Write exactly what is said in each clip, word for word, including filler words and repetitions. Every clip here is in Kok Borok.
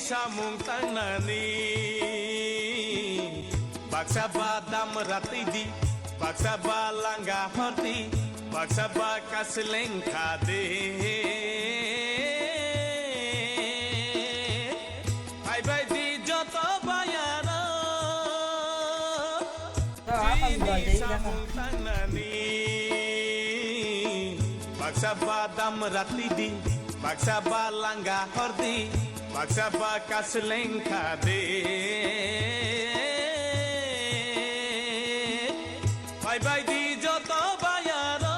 Samung tangnani baksa ba dam ratidi, baksa ba langa hordi, baksa ba kasleng khade. Phaibai di joto bayaro. Chini samung tangnani baksa ba dam ratidi, baksa ba langa hordi, baksa ba kasleng khade. Phaibai di joto bayaro.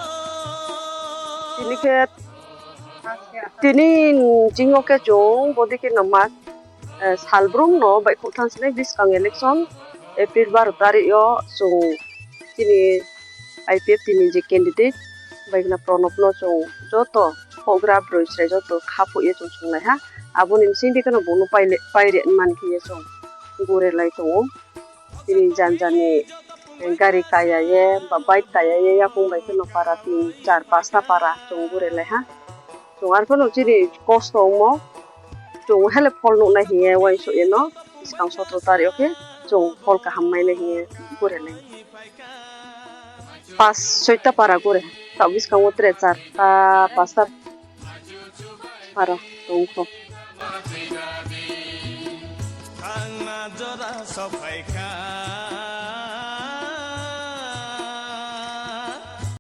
Tini khe, tini chingo khe chwng bodi khe no mas, eh, salbrum no bai khuk thansini bwskang election, April baro tarik o chwng chini I P F T ni je candidate bai khna Pranab no chwng joto houhgra brwi chwrai joto kha phuye chwng chwng lai ha. Aboni bising di kheno bono paile-, paire man khe ye chwng gure lai tongo. Tini jan jani gari kaya ye ba bike kaya ye yakung bai kheno para tin char pasta para chwng gure lai ha. Chwng ar phano chini kosto wngmo chwng hele phol nuknai hiye uansuk eno bwskang sotro tarik o khe chwng phol kaham mainai hiye gure lai. Pas soita para gure ta bwskango tere charta pasta para tongkho. Thangna jora sophaikha.